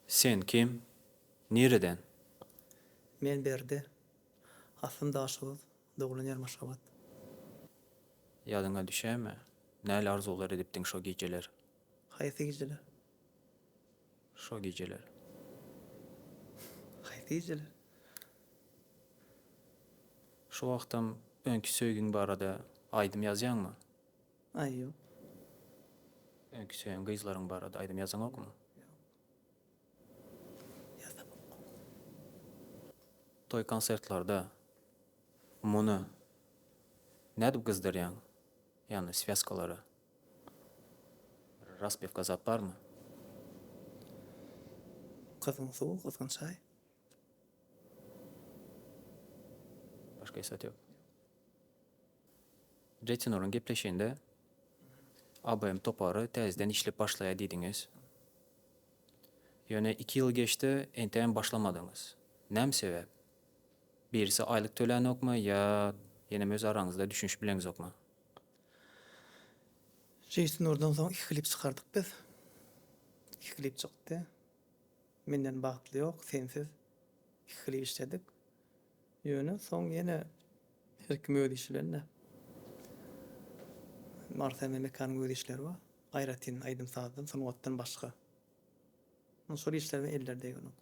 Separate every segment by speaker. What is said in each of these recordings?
Speaker 1: Sen kim? Nireden?
Speaker 2: Men Berdi. Aslym Daşoguz, doglan ýerim Aşgabat.
Speaker 1: Ýadyňa düşämi, näli arzuwlar edipdiň şo gijeler?
Speaker 2: Haýsy gijeler?
Speaker 1: Şo gijeler.
Speaker 2: Haýsy gijeler?
Speaker 1: Şo wagtam öňki söýgiň barada aýdym ýazýaňmy?
Speaker 2: Aý ýok.
Speaker 1: Öňki söýen gyzlaryň barada aýdym ýazaňokmy?
Speaker 2: Ýok. Ýazamok.
Speaker 1: Toý konsertlerde muny nädip gyzdyrýaň? Ýagny swýazkalary. Bir raspewka zat barmy?
Speaker 2: Gyzgyn suw, gyzgyn çaý.
Speaker 1: Başga hiç zat ýok. Jetinuryň gepleşiginde ABM topary täzeden işlep başlaýar diýdiňiz. Ýöne iki ýyl geçdi, entegem başlamadyňyz. Näme sebäp? Birisi aýlyk tölänokmy ýa ýenem öz araňyzda düşünişip bileňzokmy?
Speaker 2: Jeýtinurdan soň iki klip çykardyk biz. Iki klip çykdy. Menden bagtly ýok, sensiz iki klip işledik. Ýöne soň ýene her kim öz işi bilen-de. Arsen we Mekanyň öz işleri bar. Aýratyn aýdym-sazdan, sungatdan başga. Şol işlerine elleri degenok.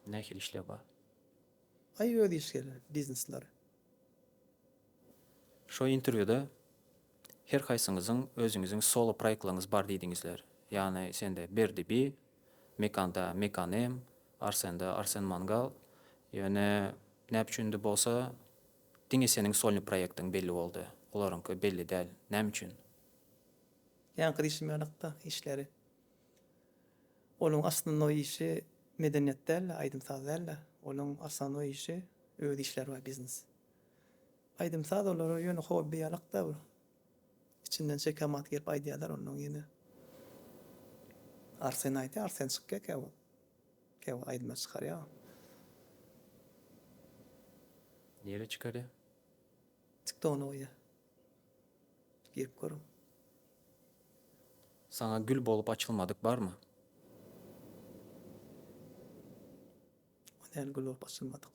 Speaker 1: Nähili işler bar?
Speaker 2: Aý öz işleri, biznesleri.
Speaker 1: Şo interwýuda her haýsyňyzyň özüňiziň solo proýektlaryňyz bar diýdiňizler. Ýagny sende Berdi bi, Mekanda Mekan M, Arsende Arsen Mangal. Ýöne näme üçindi bolsa diňe seniň solnyý proýektiň belli boldy. Olaryňky belli däl. Näme üçin?
Speaker 2: Ýaňky diýşim ýalakda işleri. Olaň osnownoý işi medeniýet däl-de, aýdym-saz däl-de. Olaň osnownoý işi öz işleri bar, biznes. Aýdym-saz olara ýöne hobbi ýalak-da bir. Içinden çekemat gelip aýdýarlar onnoň ýene. Arsen aýdýar, Arsen çykýar käwagt. Käwagt aýdymlar çykarýar.
Speaker 1: Nirä çykarýar?
Speaker 2: TikTok-na goýýar. Girip görüň.
Speaker 1: Saňa gül bolup açylmadyk barmy?
Speaker 2: O näl gül bolup açylmadyk?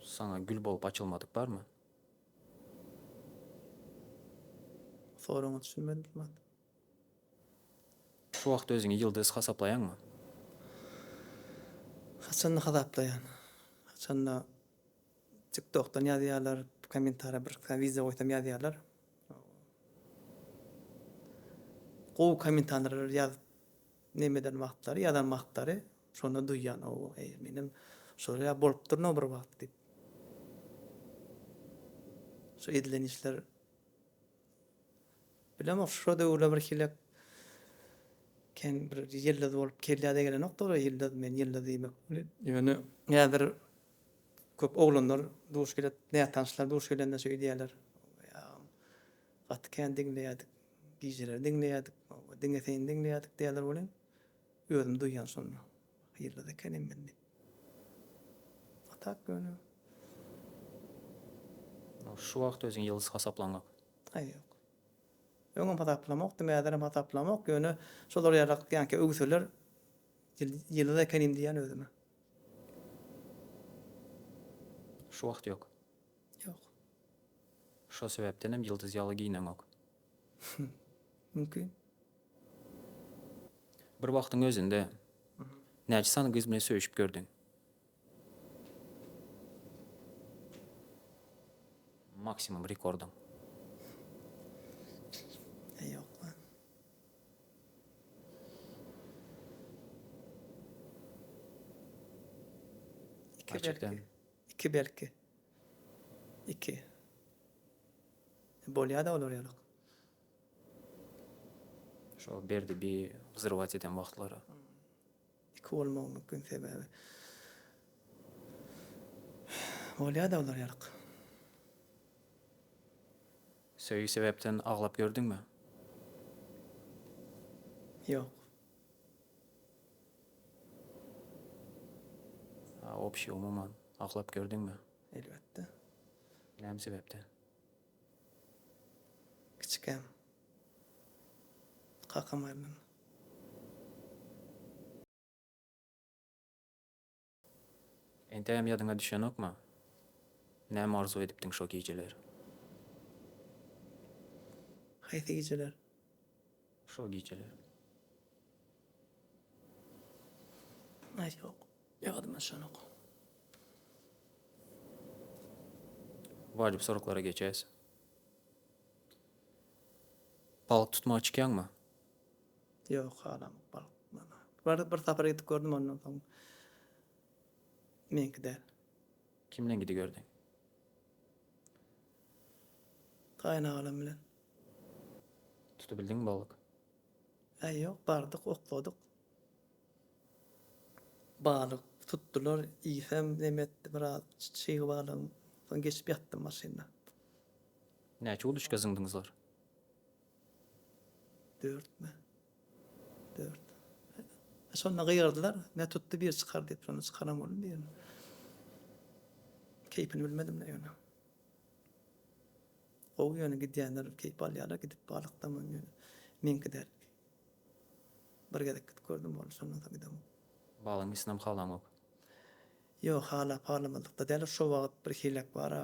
Speaker 1: Saňa gül bolup açylmadyk barmy?
Speaker 2: Soragyňa düşünmedim Myrat.
Speaker 1: Şu wagt özüňi ýyldyz hasaplaýaňmy?
Speaker 2: Haçanda hasaplaýan. Haçanda Tiktokdan ýazýarlar, kommentariýa bir wideo goýsam ýazýarlar. Gowy kommentariýalar ýazyp neme eden wagtlary, ýazan wagtlary şonda duýýan, owo, eý, menem şolar ýaly bolupdyryn-ow bir wagt diýip. Şu edilen işler bilemok, şo döwürler bir hili kän bir ýyldyz bolup kellä-de gelenokdy olar ýyldyz, men ýyldyz diýmek. Ýöne häzir köp oglanlar duş gelip, nätanyşlar duş gelende şeý diýýärler, Gaty kän diňleýärdik, gijeleri diňleýärdik, diňe seni diňleýärdik diýýärler welin, özüm duýýan şonda, ýyldyz ekenim men diýip. A tak ýöne.
Speaker 1: Şu wagt özüňi ýyldyz hasaplaňok?
Speaker 2: Aý ýok. Öňem hasaplamokdym, häzirem hasaplamok, ýöne şolar ýalak ýaňky öwseler ýyldyz ekenim diýýän özüme.
Speaker 1: Şu wagt ýok.
Speaker 2: Ýok.
Speaker 1: Şo sebäpdenem ýyldyz ýaly giýneňok.
Speaker 2: Mümkin.
Speaker 1: Bir wagtyň özünde näçe sany gyz bilen söýüşip gördüň? Maksimum rekordyň.
Speaker 2: Ýok. Iki belki. Iki belki. Iki. Bolýa-da olar ýalak.
Speaker 1: Şo Berdi bi wzrywać eden wagtlary.
Speaker 2: Iki bolmagy mümkin sebäbi. Bolýa-da olar ýalak.
Speaker 1: Söýgi sebäpden aglap gördüňmi?
Speaker 2: Ýok.
Speaker 1: A obşi umuman aglap gördüňmi?
Speaker 2: Elbetde.
Speaker 1: Näme sebäpden?
Speaker 2: Kiçikäm. Kakam aýrylan.
Speaker 1: Entegem ýadyňa düşenokmy? Näme arzuw edipdiň şo gijeler?
Speaker 2: Haýsy gijeler?
Speaker 1: Şo gijeler.
Speaker 2: Aý ýok, ýadyma düşenok.
Speaker 1: Wajyp soraglara geçäs. Balyk tutmaga çykýaňmy?
Speaker 2: Ýok, halamok balyk tutmany. Bir, bir sapar gidip gördüm ondan soň meňki däl.
Speaker 1: Kim bilen gidiberdiň?
Speaker 2: Gaýynagalam bilen.
Speaker 1: Tutubildiňmi balyk?
Speaker 2: Äý ýok, bardyk, okladyk. Balyk tutdular, iýsem neme etdi biraz çyg balygyň, soň geçip ýatdym maşynda.
Speaker 1: Näçe uduşka zyňdyňyzlar?
Speaker 2: Dörtmi? Dört. Şonda gygyrdylar, Ne tutdy bir çykar diýip, şonda çykaran boldum birini. Keýpini bilmedim-le ýöne. Gowy ýöne gidýänler keýp alýarlar gidip balykdan ýöne meňki däl. Bir gezek gidip gördüm boldy şondan soň gidemok.
Speaker 1: Balygyň ysynam halaňok.
Speaker 2: Ýok halap halamazlykda däl şo wagt bir hilek bara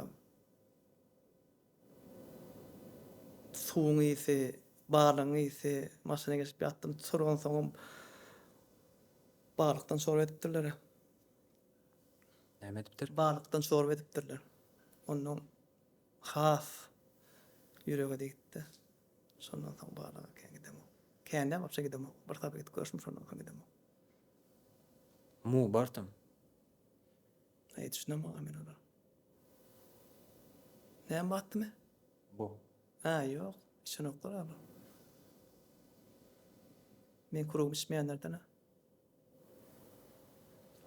Speaker 2: suwuň ysy balygyň ysy maşyna geçip ýatdym turansoňam balykdan çorba edipdirler.
Speaker 1: Näme edipdir?
Speaker 2: Balykdan çorba edipdirler. Ondan has ýürege degipdi. Şondan soň balyga kän gidemok. Kän däl, wapşe gidemok. Bir sapar gidip görşüm, şondan soň gidemok.
Speaker 1: Mu bartym.
Speaker 2: Aý, düşünemok-a men olara. Näme batdymy?
Speaker 1: Bu.
Speaker 2: Hä, ýok. Içenoklar olar. Men kurugym içmeýänlerden-ä.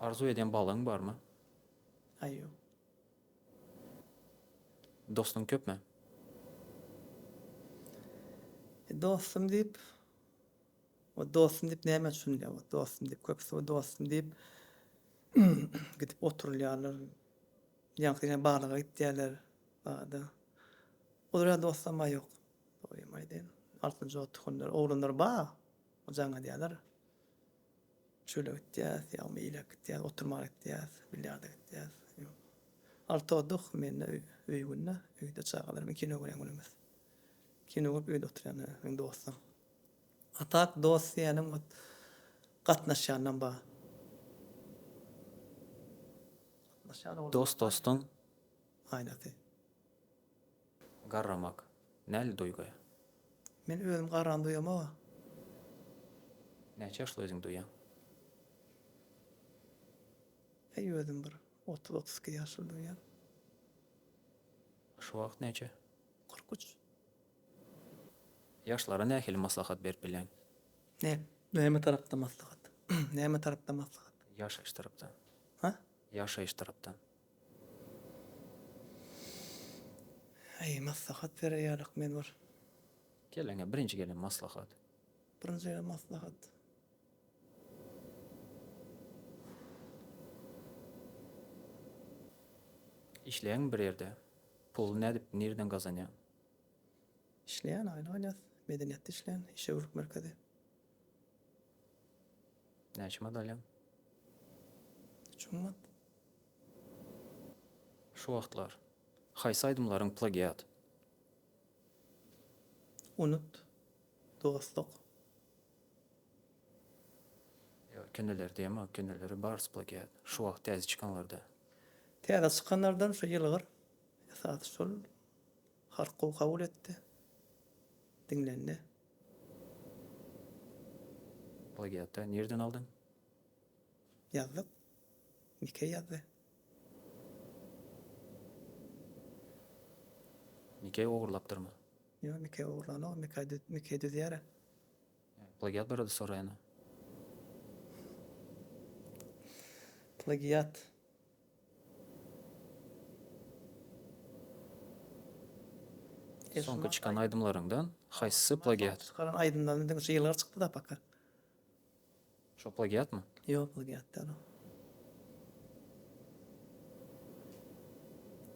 Speaker 1: Arzuw edýän balygyň barmy?
Speaker 2: Aý, ýok.
Speaker 1: Dostuň köpmi?
Speaker 2: Dostum diýip, o dostum diýip nämä düşünilýär? O dostum diýip, köpüsi o dostum diýip gidip oturylýarlar. Ýaňky diýen balyga gitýärler bada. Olar ýaly dostam-a ýok. Dogrymy aýdaýyn. Altynjy ot tukanlar, oglanlar bar. Jaň edýärler. Çöle gitýäs, ýagny iläk gitýäs, oturmaga gitýäs, bilýarda gitýäs. Ýok. Alty oduh mende öý günde, öýde çagalar bilen kino görýän günümiz. Kino görüp öýde oturýan meň dostum. A tak dost diýýäniň ot gatnaşýandan bar. Gatnaşýan oglanlar
Speaker 1: Dost dostuň.
Speaker 2: Aýnasy.
Speaker 1: Garramak näli duýgy?
Speaker 2: Men özüm garrany duýamog-a.
Speaker 1: Näçe ýaşly özüňi duýýaň?
Speaker 2: Äý özüm bir otuz-otuz iki ýaşly duýýan.
Speaker 1: Şu wagt näçe?
Speaker 2: 43.
Speaker 1: Ýaşlara nähili maslahat berip bilýäň?
Speaker 2: Nä, näme tarapda maslahat? Näme tarapda maslahat?
Speaker 1: Ýaşaýyş tarapdan.
Speaker 2: Ha?
Speaker 1: Ýaşaýyş tarapdan.
Speaker 2: Äý, maslahat berer ýalyk men bir.
Speaker 1: Kelläňe birinji gelen maslahat.
Speaker 2: Birinji gelen maslahat.
Speaker 1: Işleýäňmi bir ýerde? Puly nädip, nireden gazanýaň?
Speaker 2: Işleýän, aýlyk alýas. Medeniýetde işleýän, işewürlik merkezi.
Speaker 1: Näçe manat alýaň?
Speaker 2: 3000 manat.
Speaker 1: Şu wagtlar haýsy aýdymlaryň plagiat?
Speaker 2: Unut, dostluk.
Speaker 1: Ýok, köneleri diýemok, köneleri barysy plagiat. Şu wagt täze çykanlarda.
Speaker 2: Täze çykanlardan şu ýylgyr. Esasy şol halk gowy kabul etdi. Diňlendi.
Speaker 1: Plagiatda nirden aldyň?
Speaker 2: Ýazdyk. Mike ýazdy.
Speaker 1: Mike ogurlapdyrmy?
Speaker 2: Ýok, Mike ogurlanok, Mike Mike düzýär-ä.
Speaker 1: Plagiat barada soraýan-a.
Speaker 2: Plagiat.
Speaker 1: Soňky çykan aýdymlaryňdan haýsysy plagiat?
Speaker 2: Çykaran aýdymlarym diňe şu ýyllar çykdy-da paka.
Speaker 1: Şo plagiatmy?
Speaker 2: Ýok plagiat däl o.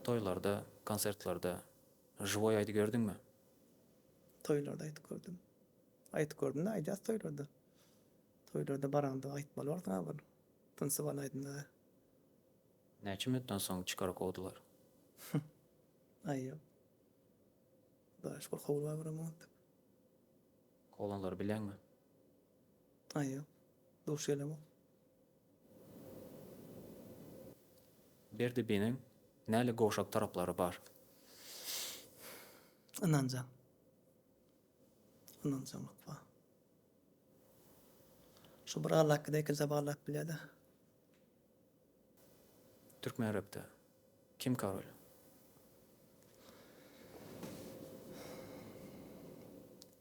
Speaker 1: Toýlarda, konsertlerde živoý aýdy gördüňmi?
Speaker 2: Toýlarda aýdyp gördüm. Aýdyp gördüm-de aýdýas toýlarda. Toýlarda baraňda aýtmaly borsuň-a bir tansowaly aýdymlary.
Speaker 1: Näçe minutdan soň çykaryp kowdular?
Speaker 2: Aý ýok. Hudaýa şükür kowulman göremok entek.
Speaker 1: Kowlanlary bilýäňmi?
Speaker 2: Aý ýok. Duş gelemok.
Speaker 1: Berdi biniň näli gowşak taraplary bar?
Speaker 2: Ynanjaň. Ynanjaňlyk bar. Şu bir Allahkide ikinjä barlap bilýädä.
Speaker 1: Türkmen repde kim karol?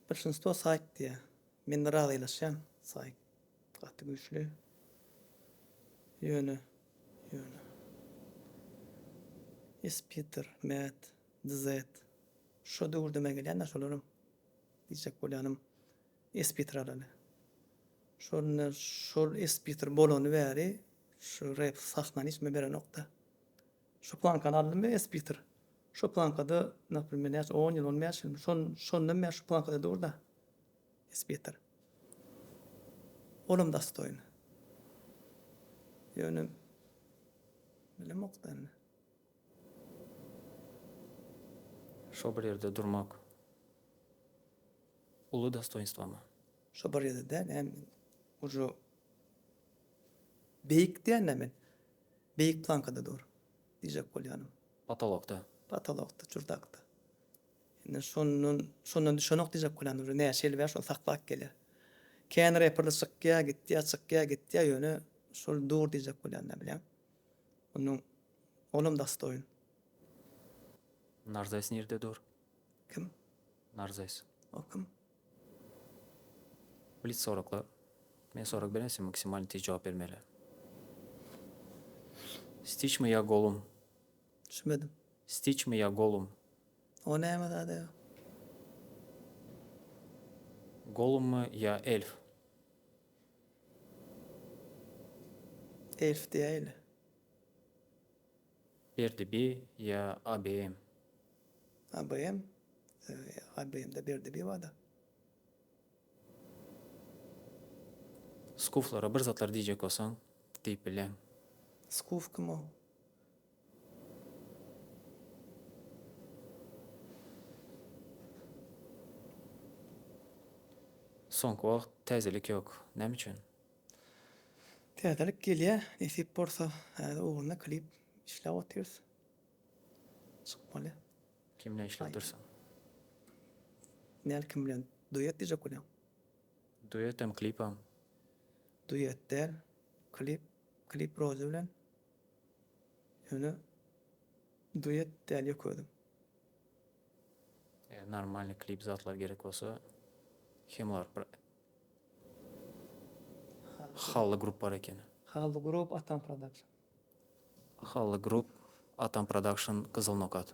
Speaker 2: Bolşinstwo saýt diýýä. Men razylaşýan saýt gaty güýçli. Ýöne ýöne. Ispiter, Mät, DZ. Şo döwürdeme gelýän-dä şolaram. Diýjek bolýanym Espitr alaly. Şol indi şol espitr bolany bäri şu rep sahnany hiç kime berenokda. Şu plankany aldymy espitr. Şo plankada naprimer näçe on ýyl on bäş ýylmy şon şondan bäri şu plankada durda espitr. Olam dostoýny. Ýöne bilemokda indi.
Speaker 1: Şo bir ýerde durmak uly dostoýnstwomy?
Speaker 2: Şo bir ýerde däl, hem uje beýik diýende men beýik plankada dur diýjek bolýanym.
Speaker 1: Potolokda.
Speaker 2: Potolokda, çurdakda. Indi şondan şondan düşenok diýjek bolýan uje näçe ýyl bäri şony saklap gelýär. Kän reperler çykýar, gitýär, çykýar, gitýär ýöne şol dur diýjek bolýan-da bilýäň. Onuň olam dostoýn.
Speaker 1: Narzes nirde dur?
Speaker 2: Kim?
Speaker 1: Narzes.
Speaker 2: O kim?
Speaker 1: Blitz soraglar. Men sorag beren sen maksimalny tiz jogap bermeli. Stiçmi ýa Gollum?
Speaker 2: Düşünmedim.
Speaker 1: Stiçmi ýa Gollum?
Speaker 2: O näme zat ýa?
Speaker 1: Gollummy ýa Elf?
Speaker 2: Elf diýäýeli.
Speaker 1: Berdi bi ýa ABM?
Speaker 2: ABM. ABM-de Berdi bi barda.
Speaker 1: Skuflara bir zatlar diýjek bolsaň diýip bilýäň.
Speaker 2: Skuf kim o?
Speaker 1: Soňky wagt täzelik ýok. Näme üçin?
Speaker 2: Täzelik gelýär, nesip bolsa. Häzir ugrunda klip işläp otyrys. Çykmaly.
Speaker 1: Kim bilen işläp dursuň?
Speaker 2: Näl kim bilen? Duet diýjek bolýaň.
Speaker 1: Duetem, klipam.
Speaker 2: Duet däl, klip, klip Rozy bilen. Ýöne duet däl ýok özüm.
Speaker 1: Eger normalny klip zatlar gerek bolsa Hemlar Hally grup bar ekeni.
Speaker 2: Hally grup Atam production.
Speaker 1: Hally grup Atam production gyzyl nokat.